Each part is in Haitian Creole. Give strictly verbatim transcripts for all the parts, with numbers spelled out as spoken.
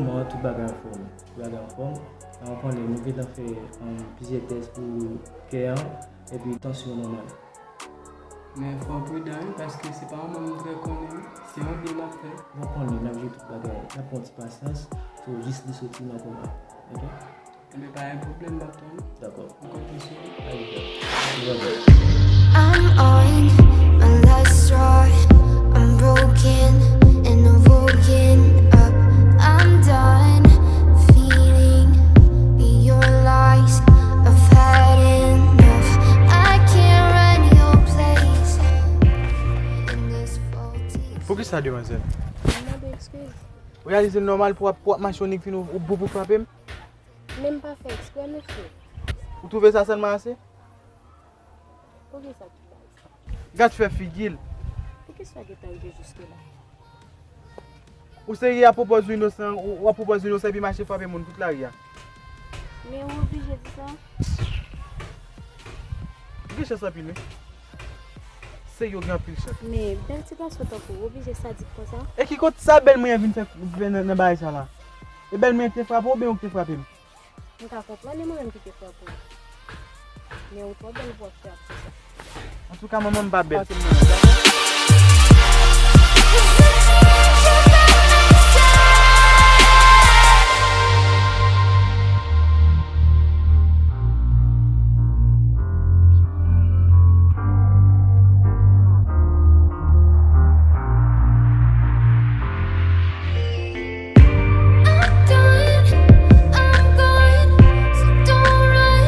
Tout bagay anfòm, tout bagay anfòm. Ou konnen, nou gentan fè, um, plizyè tès pou kè an, epi tansyon nòmal. Men fò w pridan wi, paske se pa yon moun m trè konnen, wi. Se yon byen m ap fè. Ou konnen, n ap jere tout bagay, n ap pran ti pasyans, so jis li soti nan koma. Oke? Enben, pa gen pwoblèm, m ap tann ou. Dakò. Mwen kontan sou ou. I'm on my last straw. I'm broken and I'm woken up. I'm done feeding your lies. I've had enough. I can't run your place in this faulty. Poukisa, demwazèl? Mwen mande eskiz. Ou reyalize l nòmal pou w ap, pou w ap mache yon nèg fin ou, ou bout pou frape m? Men m pa fè eksprè, mesye. Ou twouve sa sèlman ase? Poukisa tout bagay sa? Gad fè figi l. Poukisa w gentan rive jiske la? Ou serye? Ap pwopoze w inosan, ou, w ap pwopoze w inosan epi mache frape moun tout lari a. Men ou oblije di sa? Ou gen chans anpil, wi. Serye, w gen anpil chans. Men bèl ti gason tankou w oblije sadik konsa? E ki kote sa bèl mwen an vin fè, vin nan, nan bagay sa la? E bèl mwen an ki te frape w oubyen ou ki te frape m? M ka konprann e mwen menm ki te frape w. Men ou twò bèl pou w ap fè aksè sa. Antouka, manman m pa bèl. Pase m nan, dakò? I'm done, I'm gone, so don't run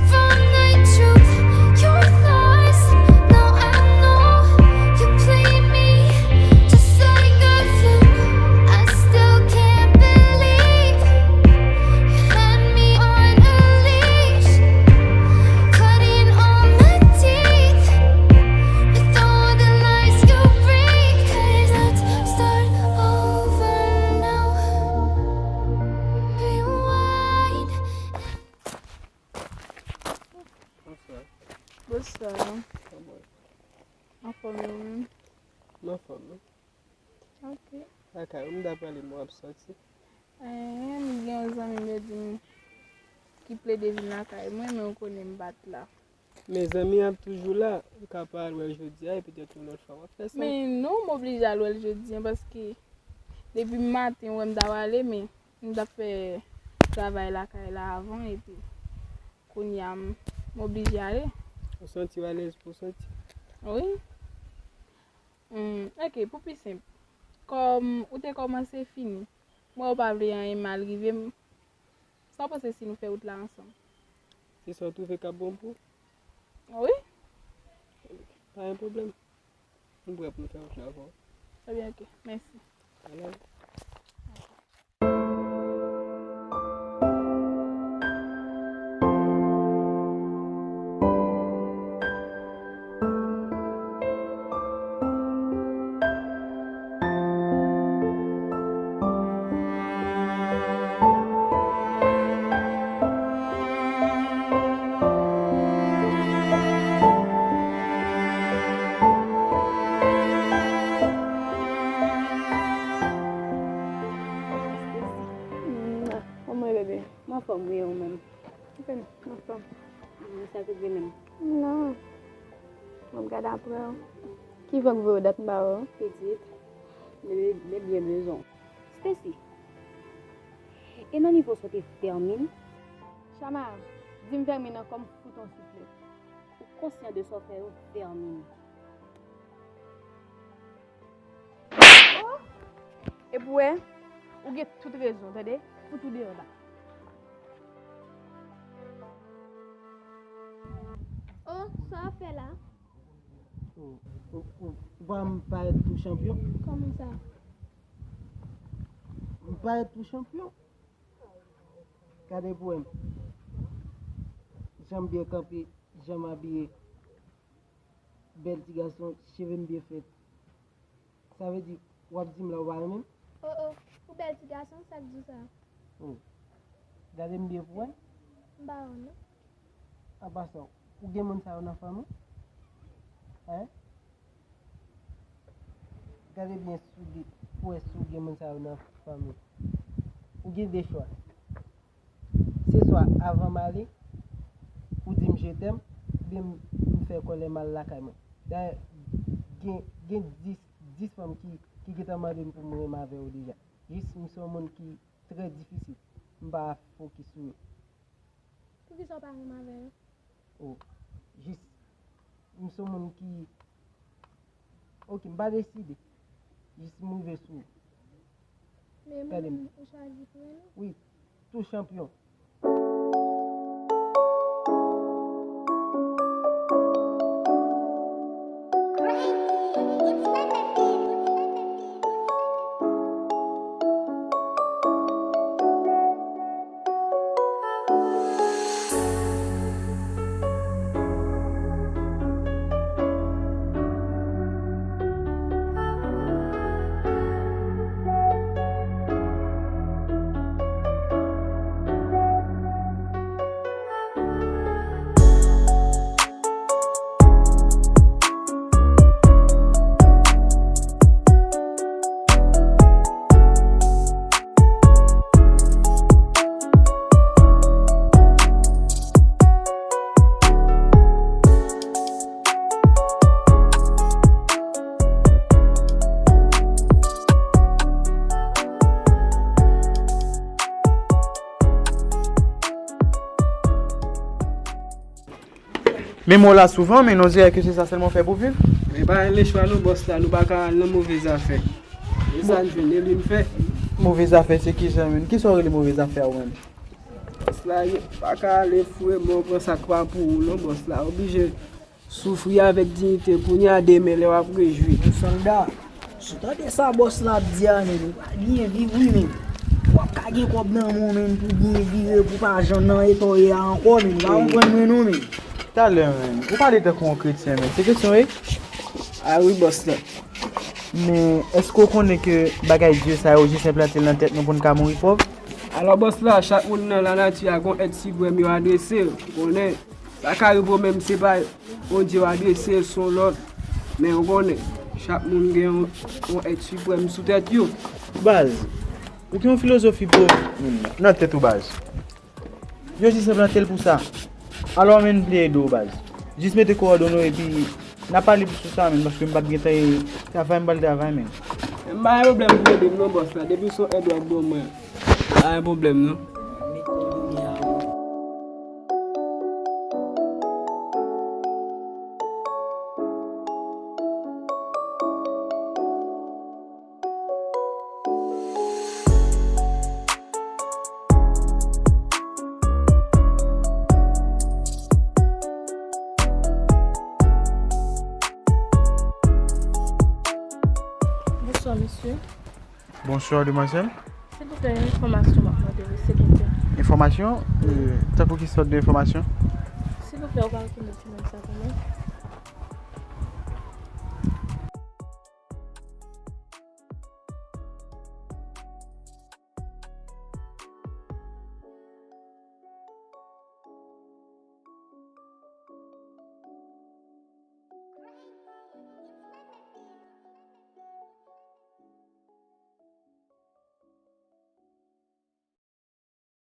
from the truth. You're lost, now I know you played me just like a fluke. I still can't believe you had me on a leash, cutting all my teeth with all the lies you bring. 'Cause let's start over now. Rewind. Bonswa. Bonswa. Kòman w ye? Anfòm, ou menm? M anfòm, wi. Ok. Lakay ou m ta prale, men w ap sòti? Enhen, m gen yon zanmi m yo di m ki plede vin lakay mwen, men ou konnen m pa t la. Men zanmi an ap toujou la, ou ka pa al wè l jodi a, e petèt yon lòt fwa w ap fè sa. Men non, m oblije al wè l jodi a, paske depi maten ou wè m ta prale, men m t ap fè travay lakay la avan, epi kounye a m, m oblije ale. Ou santi w alèz pou w sòti? Wi. Hmm, ok, pou pi senp, kòm ou te kòmanse fini, mwen ou pa vle anyen mal rive m, sa w panse si nou fè wout la ansanm? Se sa w twouve k ap bon pou ou? Wi. Pa gen pwoblèm. M prè pou m fè wout la avè w. Ebyen, ok. Mèsi. Alèz. Kòman w ye, bebe? M anfòm wi, e ou menm? Ok, m anfòm. Hmm, sa k rive menm? Non. M ap gade apre w. Ki van k voye w dat m pa wè w? Pitit, bebe, bebe byen bezwen w. Stacy, e nan nivo sa w te Fermin? Chama, di m Fermin ankò, m fout w yon souflèt. Ou konsyan de sa w fè yo, Fermin? Oh! Epi w wè, ou gen tout rezon, tande? Fout ou deyò la. Oh, sa w ap fè la? Ou, ou, ou, ou pa wè m parèt tou chanpyon? Kòman sa? M parèt tou chanpyon. Gade pou wè m. Jan m byen kanpe, jan m abiye. Bèl ti gason, cheve m byen fèt. Sa vle di, w ap di m lè w pa renmen m? Oh, oh, ou bèl ti gason, sa k di w sa? Oh. Gade m byen pou wè. M pa wè w, non. An pasan, ou gen moun sa yo nan fanmi w? Hein? Gade byen si w gen, pou wè si w gen moun sa yo nan fanmi w. Gen de chwa. Se swa avan m ale, ou di m je t'aime, oubyen m, m fè kòlè m al lakay mwen. Dayè, gen, gen dis, dis fanm ki, ki gentan mande m pou m renmen avè yo deja. Jis m se yon moun ki trè difisil. M pa fokis sou yo. Poukisa w pa renmen avè yo? Oh, jis, m se yon moun ki, ok, m pa deside. Jis m rive sou ou. Men mwen menm, ou chwazi pou renmen? Wi, tou chanpyon. Men mwen la souvan, men non, se ke se sa sèlman fè pou viv. Men pa gen lechwa non, bòs la, nou pa ka al nan move zafè. E sa n jwenn, e li n fè. Move zafè, se ki jan menm? Kisa w rele move zafè a ou menm? Bòs la, yo pa ka ale foure men w pran sa k pa pou ou non, bòs la. Oblije soufri avèk diyite kounye a, demen lè w ap rejwi. Sòlda, si w tande sa bòs la ap di a, men ou pral byen viv wi, men. W ap ka gen kòb nan men w, men, pou byen viv, pou pa janm nan eta w ye a ankò, men. Ou pa konprann mwen non, men. Talè, men. Ou pale tankou yon kretyen, men. Se kretyen w ye? A wi, bòs la. Men, èske w konnen ke bagay dye sa yo jis enplante l nan tèt nou pou n ka mouri pòv? Alò, bòs la, chak moun nan lanati a gon èt siprèm yo adrese l, ou konnen. Sa ka rive w menm, se pa Bondye w adrese l, se yon lòt. Men ou konnen, chak moun gen yon, yon èt siprèm sou tèt yo. Baz, ou gen yon filozofi pwòp nan tèt ou, baz. Yo jis enplante l pou sa. Alò, men, m vle ede w, baz. Jis mete kowòdone w epi n a pale plis sou sa, men, paske m p ap gentan travay, m pral travay, men. M pa gen pwoblèm pou ede m non, bòs la. Depi se yon èd w ap ban mwen, pa gen pwoblèm non. Bonswa, mesye. Bonswa, demwazèl. Silvouplè, yon enfòmasyon m ap mande w, silvouplè. Enfòmasyon? Euh, tankou ki sòt de enfòmasyon? Silvouplè, ou ka rekonèt timoun sa